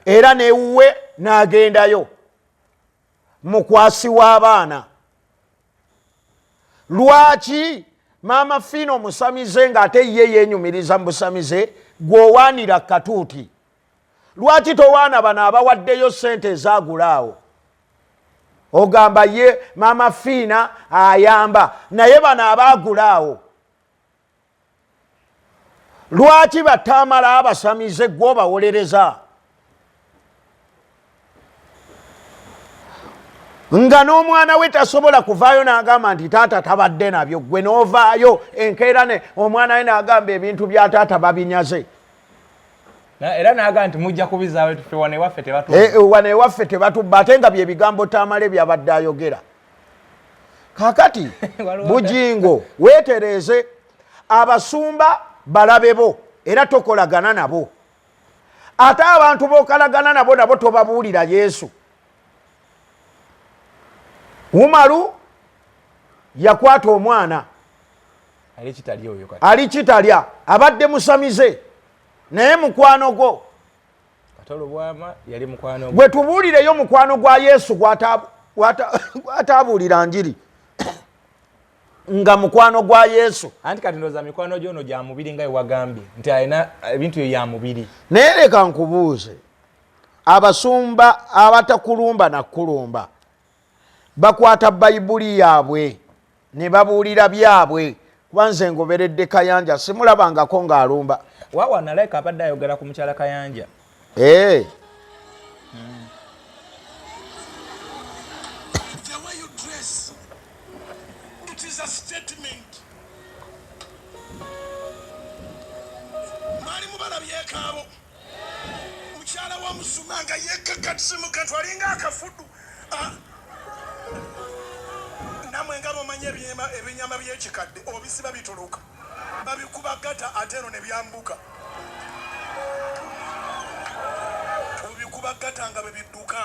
era newuwe n'agendayo mukwasi w'abaana. Lwaki Maama Fiina omusamize ng'ate ye yeenyumiriza mu busamize gw'owaanira katuuti? Lwaki towaana bano abawaddeyo ssente ezaagula awo? Ogamba ye Maama Fiina ayamba, naye bano abaagula awo lwaki batamala abasamize gwobawolereza? Nga n'omwana we tasobola kuvaayo n'agamba nti taata tabadde nabyo, gwe n'ovaayo enkeera ne omwana we n'agamba ebintu bya taata babinyaze. Era n'agamba nti mujja kubizaawo, ffe wano ewaffe tebatubba. Wano ewaffe tebatubba, ate nga bye bigambo Tamale byabadde ayogera. Kakati Bugingo weetereeze, abasumba balabe bo era tokolagana nabo, ate abantu b'okalagana nabo nabo tobabuulira Yesu. Umaru yakwata omwana ali kitalya, abadde musamize naye mukwano gwo. Gwe tubuulireyo mukwano gwa Yesu gwataabuulira njiri nga mukwano gwa Yesu. Anti kati ndowooza mikwano gyono gya mubiri, nga wewagambye nti alina ebintu byo ya mubiri. Naye leka nkubuuze, abasumba abatakulumba nakulumba bakwata Bayibuli yaabwe ne babuulira byabwe? Kuba nze ngoberedde Kayanja, simulabangako ng'alumba. Wawa nalaika abadde ayogera ku mukyala Kayanja. Hey. The way you dress, it is a statement. Mwali mubalabyeko abo mukyala wa musuma nga yekakatisimu kantu alinga akafudu. Namwe nga bomanyi ebinyama by'ekikadde obisiba bituluka, babikuba gata ate eno ne byambuka, obikuba gata nga bwe bidduka,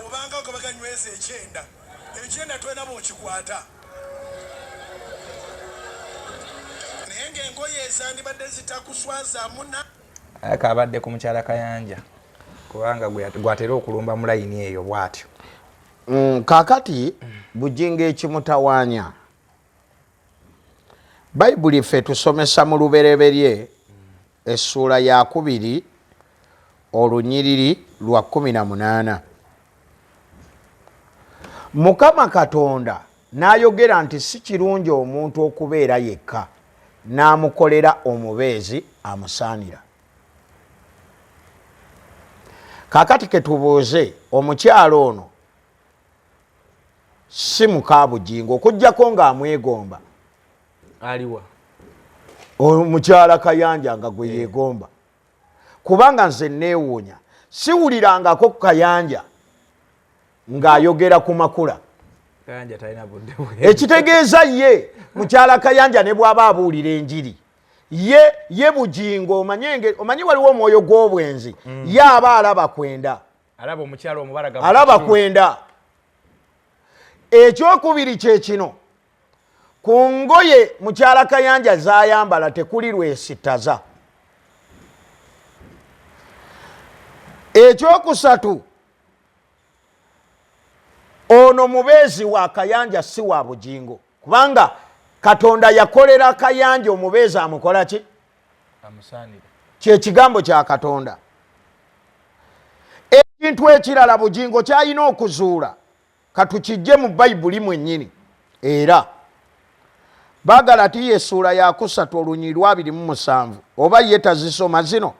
obanga nga baganyweza ekyenda ekyenda tolina bw'okikwata, naye ng'engoye ezandibadde zitakuswazaamu na Aka abadde ku mukyala Kayanja, kubanga gwatera okulumba mu layini eyo bw'atyo. Kaakati Bugingo ekimutawaanya, Bayibuli ffe tusomesa mu Lubereberye essuula ya 2 olunyiriri lwa 18, Mukama Katonda n'ayogera nti si kirungi omuntu okubeera yekka, n'amukolera omubeezi amusaanira. Kaakati ketubuuze omukyalo ono si muka Bugingo okuggyako ng'amwegomba. Aliwa? Omukyala Kayanja nga gwe yeegomba, kubanga nze neewuunya siwulirangako Kayanja ng'ayogera ku Makula. Kayanja talina budde bwe. Ekitegeeza ye mukyala Kayanja ne bw'aba abuulira enjiri ye Bugingo omanyi waliwo omwoyo gw'obwenzi, ye aba alaba kwenda, alaba omukyala omubalagavu, alaba kwenda. Ekyokubiri kye kino, ku ngoye mukyala Kayanja zayambala tekuli lwesittaza. Ekyokusatu, ono mubeezi wa Kayanja si wa Bugingo, kubanga Katonda yakolera Kayanja omubeezi amukola ki? Amusaanira. Kye kigambo kya Katonda. Ekintu ekirala Bugingo kyalina okuzuula, katukijje mu Bayibuli mwennyini, era Bagalatiya essuula ya 3 olunyiriri lwa 27, oba ye tazisoma zino.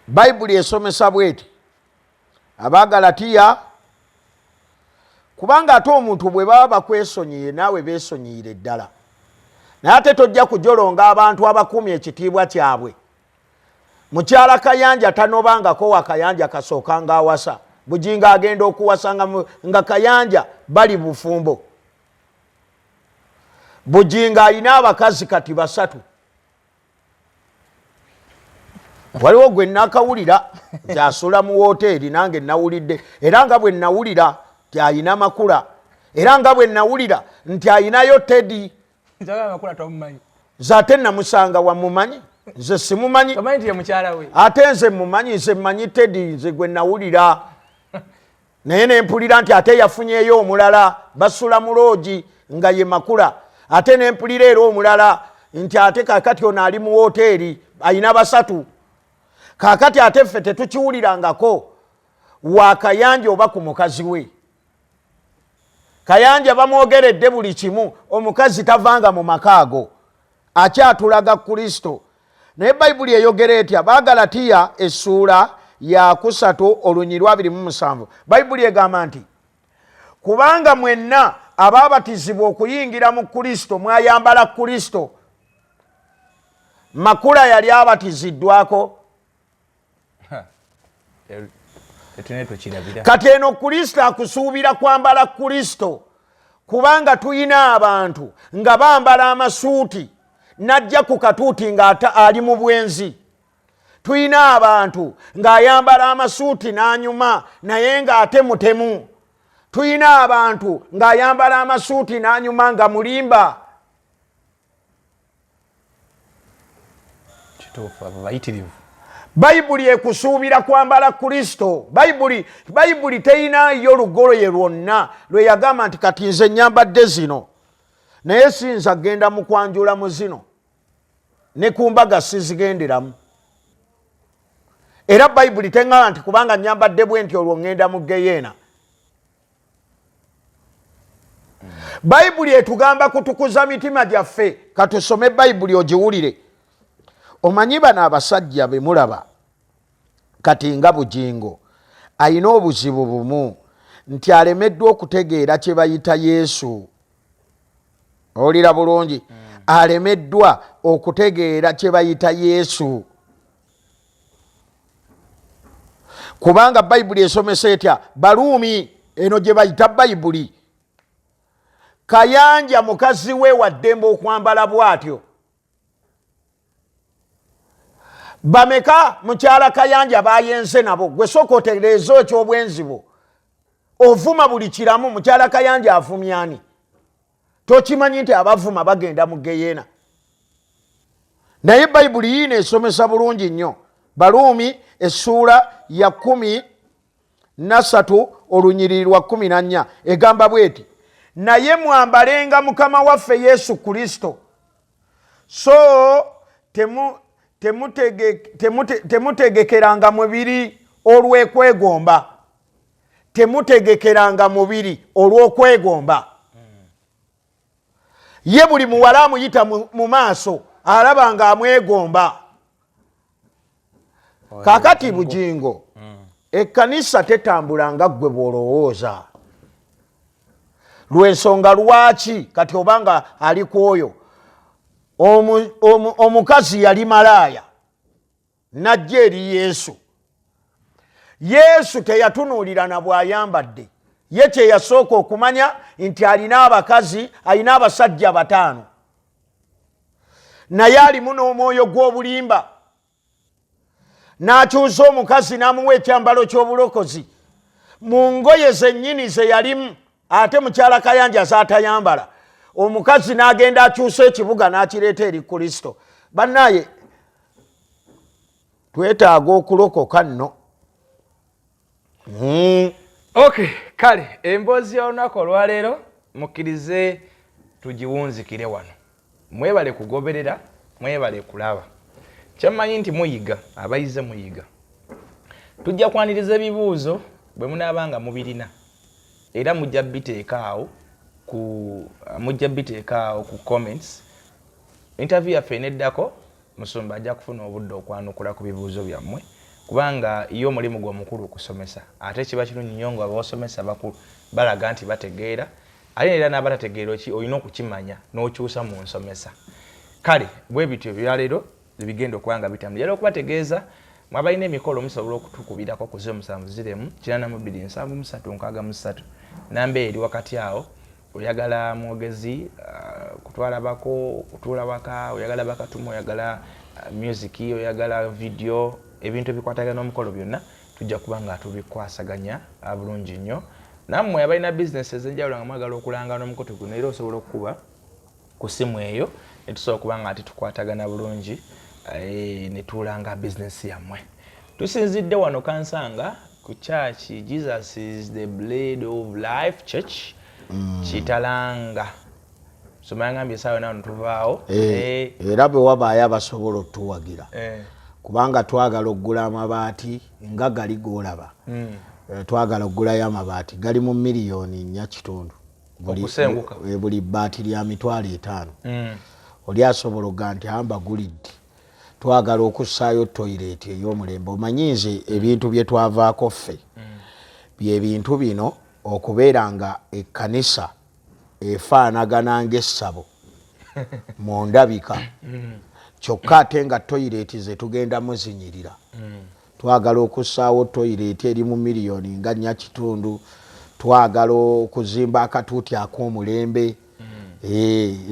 Bayibuli esomesa bweti Abagalatiya, kubanga ate omuntu bwe baba bakwesonyiye naawe beesonyiyire ddala, naye ate tojja kujolonga abantu abakuumye ekitiibwa kyabwe. Mukyala Kayanja tanobangako wa Kayanja kasooka ng'awasa. Bugingo agenda okuwasa nga Kayanja bali bufumbo. Bugingo alina abakazi kati 3. Waliwo gwe nakawulira nti asula mu woteeri, nange nawulidde, era nga bwe nawulira nti ayina Makula, era nga bwe nawulira nti ayinayo Teddy. Njagala Makula tomumanyi. Nze ate namusanga wamumanyi, nze simumanyi. Tomanyi nti ye mukyala we? Ate nze mumanyi, nze mmanyi Teddy, nze gwe nawulira. Naye ne mpulira nti ate yafunyeeyo omulala basula mu loogi nga ye Makula. Ate ne mpulira era omulala nti ate kaakati ono ali mu woteeri ayina 3. Kaakati ate ffe tetukiwulirangako wa Kayanja oba ku mukazi we. Kayanja bamwogeredde buli kimu, omukazi tavanga mu maka ago, akyatulaga Kristo. Naye Bayibuli eyogera etya? Bagalatiya essuula ya 3 olunyiriri lwa 27, Bayibuli egamba nti kubanga mwenna abaabatizibwa okuyingira mu Kristo mwayambala Kristo. Makula yali abatiziddwako. Kati eno Kristo akusuubira kwambala Kristo, kubanga tuyina abantu nga bambala amasuuti n'ajja ku katuuti nga ali mu bwenzi. Tuyina abantu ng'ayambala amasuuti n'anyuma naye ng'ate mutemu. Tuyina abantu ng'ayambala amasuuti n'anyuma nga mulimba. Kituufu, abo bayitirivu. Bayibuli ekusuubira kwambala Kristo. Bayibuli teyinayo lugoye lwonna lwe yagamba nti kati nze nnyambadde zino, naye siyinza kugenda mu kwanjula mu zino, ne ku mbaga sizigenderamu. Era Bayibuli teŋŋamba nti kubanga nnyambadde bwe nti olwo ŋŋenda mu geyeena. Bayibuli etugamba kutukuza mitima gyaffe. Katusome Bayibuli ogiwulire. Omanyi bano abasajja be mulaba kati nga Bugingo ayina obuzibu bumu nti alemeddwa okutegeera kye bayita Yesu. Owulira bulungi? Alemeddwa okutegeera kye bayita Yesu, kubanga Bayibuli esomesa etya? Baluumi eno gye bayita Bayibuli. Kayanja mukazi we wa ddembe okwambala bw'atyo. Bameka mukyala Kayanja bayenze nabo? Gwe sooka otereeze eky'obwenzi bwo. Ovuma buli kiramu. Mukyala Kayanja avumya ani? Tokimanyi nti abavuma bagenda mu geyeena? Naye Bayibuli yiino esomesa bulungi nnyo. Baluumi essuula ya 13 olunyiriri lwa 14 egamba bweti, naye mwambalenga Mukama waffe Yesu Kristo, so temutegekeranga mubiri olw'okwegomba. Temutegekeranga mubiri olw'okwegomba. Ye buli muwala amuyita mu maaso alaba nga amwegomba. Kaakati Bugingo Ekkanisa tetambula nga ggwe bw'olowooza. Lwensonga lwaki kati obanga ali ku oyo omukazi yali malaaya n'ajja eri Yesu. Yesu teyatunuulira na bw'ayambadde. Ye kye yasooka okumanya nti alina abakazi, alina abasajja 5, naye alimu n'omwoyo gw'obulimba. N'akyusa omukazi n'amuwa ekyambalo ky'obulokozi mu ngoye zennyini ze yalimu, ate mukyala Kayanja z'atayambala. Omukazi n'agenda akyusa ekibuga n'akireeta eri Kristo. Bannaye, twetaaga okulokoka nno. Okay, kale emboozi y'olunaku olwaleero mukkirize tugiwunzikire wano. Mwebale kugoberera, mwebale kulaba. Kyemmanyi nti muyiga, abayize muyiga. Tujja kwaniriza ebibuuzo bwe munaaba nga mubirina, era mujja biteeka awo ku comments. Interview yaffe eneddako, musumba ajja kufuna obudde okwanukula ku bibuuzo byammwe, kubanga ye omulimu gwe omukulu okusomesa, ate kiba kirungi nnyo nga abasomesa balaga nti bategeera, ate era n'abatategeera ki olina okukimanya n'okyusa mu nsomesa. Kale bwe bityo ebyaleero ebigenda okuba nga bitambula. Era okubategeeza mwabalina emikolo, musobola okutukubirako ku 070 82 73 63, namba eri wakati awo. Oyagala mwogezi, kutwala bako kutuula waka, oyagala bakatuma, oyagala music, oyagala video, ebintu ebikwatagana n'omukolo byonna tujja kuba nga tubikwasaganya bulungi nnyo. Nammwe abalina bizinesi ez'enjawulo nga mwagala okulanga n'omukutu guno, era osobola okukuba ku simu eyo netusobola okuba nga ate tukwatagana bulungi netulanga bizinesi yammwe. Tusinzidde wano Kansanga ku church Jesus is the Bread of Life Church, Kitalanga. Soma yangambye esaawa naano tuvaawo. Era bwe wabaayo abasobola otuwagira, kubanga twagala okugula amabaati nga gali g'olaba. Twagala okugulayo amabaati gali mu miliyoni 4.5. Okusenguka. Buli bbaati lya 50,000. Oli asobola okuga nti amba gulidde. Twagala okussaayo toilet ey'omulembe. Omanyi nze ebintu bye twavaako ffe bye bintu bino, okubeera nga ekkanisa efaanagana ng'essabo mu ndabika, kyokka ate nga toilet ze tugenda muzinyirira. Twagala okussaawo toilet eri mu miliyoni nga 4.5. Twagala okuzimba akatuuti ak'omulembe.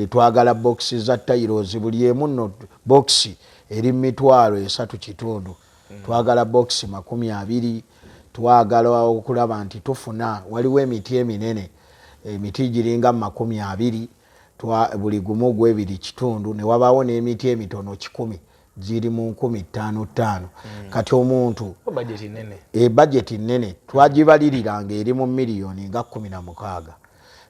Twagala bokisi za tiles, buli emu nno bokisi eri mu 3,500,000. Twagala bokisi 20. Twagala okulaba nti tufuna, waliwo emiti eminene, emiti giringa 20, buli gumu gwebiri kitundu, ne wabaawo n'emiti emitono 100, giri mu 5,000 5,000. Kati omuntu Bajeti nene. E bajeti nene, twagibaliriranga eri mu miliyoni nga 16.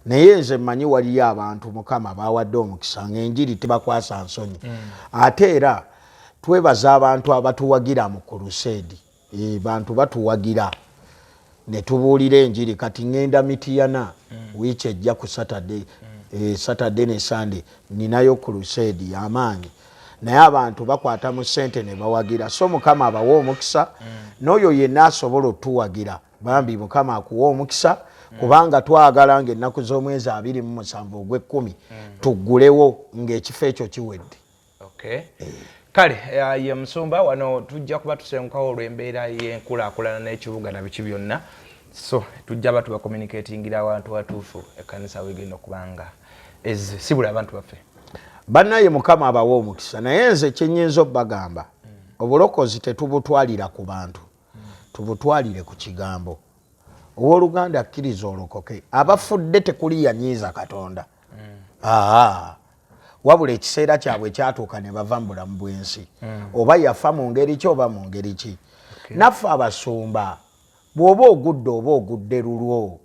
Naye nze mmanyi waliyo abantu Mukama bawadde omukisa ng'enjiri tebakwasa nsonyi. Ate era twebaza abantu abatuwagira mu crusade. Bantu batuwagira ne tubuulira enjiri. Kati ŋŋenda Mitiyana wiiki ejja ku Saturday, Saturday ne Sunday ninayo crusade y'amaanyi, naye abantu bakwata mu ssente ne bawagira. So Mukama abawe omukisa. N'oyo yenna asobola otuwagira, bambi Mukama akuwa omukisa, kubanga twagala ng'ennaku z'omwezi 27 ogw'ekkumi tuggulewo ng'ekifo ekyo kiwedde. Okay. Kale ye musumba wano tujja kuba tusengukawo olw'embeera y'enkulaakulana n'ekibuga na biki byonna, so tujja ba tubacommunicatingira awantu watuufu ekkanisa wegenda okubanga ezze sibula abantu baffe. Bannaye, Mukama abawe omukisa. Naye nze kyenyinza obbagamba, obulokozi tetubutwalira ku bantu, tubutwalire ku kigambo. Owooluganda, akkiriza olokoke. Abafudde tekuli yanyiiza Katonda. Aa, wabula ekiseera kyabwe kyatuuka ne bava mu bulamu bw'ensi, oba yafa mu ngeri ki oba mu ngeri ki. Naffe abasumba, bw'oba ogudde oba ogudde lulwo,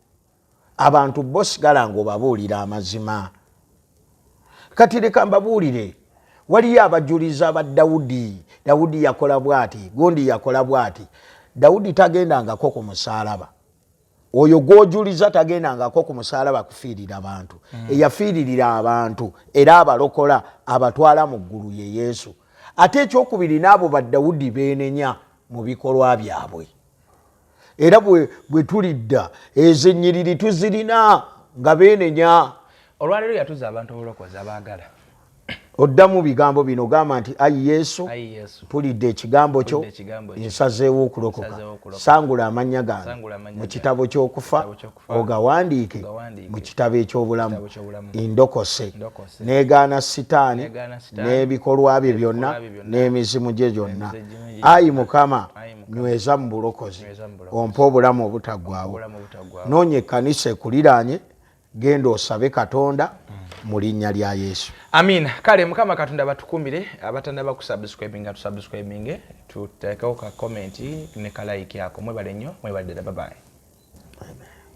abantu bo sigala ng'obabuulira amazima. Kati leka mbabuulire, waliyo abajuliza ba Dawudi. Dawudi yakola bwati, gundi yakola bwati. Dawudi tagendangako ku musaalaba. Oyo gwojuliza tagendangako ku musaalaba kufiirira bantu. Eyafiiririra abantu era abalokola abatwala mu ggulu ye Yesu. Ate ekyokubiri, n'abo badawudi beenenya mu bikolwa byabwe. Era bwe tulidda ezo ennyiriri tuzirina nga beenenya. Olwaleero yatuza abantu obulokozi abaagala. Oddamu bigambo bino, gamba nti, "Ayi Yesu, mpulidde ekigambo kyo, nsazeewo okulokoka. Sangula amannya gange mu kitabo ky'okufa, ogawandiike mu kitabo eky'obulamu. Ndokose, negaana Sitaani n'ebikolwa bye byonna n'emizimu gye gyonna. Ayi Mukama, nyweza mu bulokozi, ompe obulamu obutaggwawo." Noonya ekkanisa ekuliraanye, genda osabe Katonda mu linnya lya Yesu. Amiina. Kale Mukama Katonda batukumire. Abatannaba kusubscribinga, tusubscribinge, tuteekewo ka comment ne ka like ako. Mwebale nnyo, mwebale ddala. Babaye.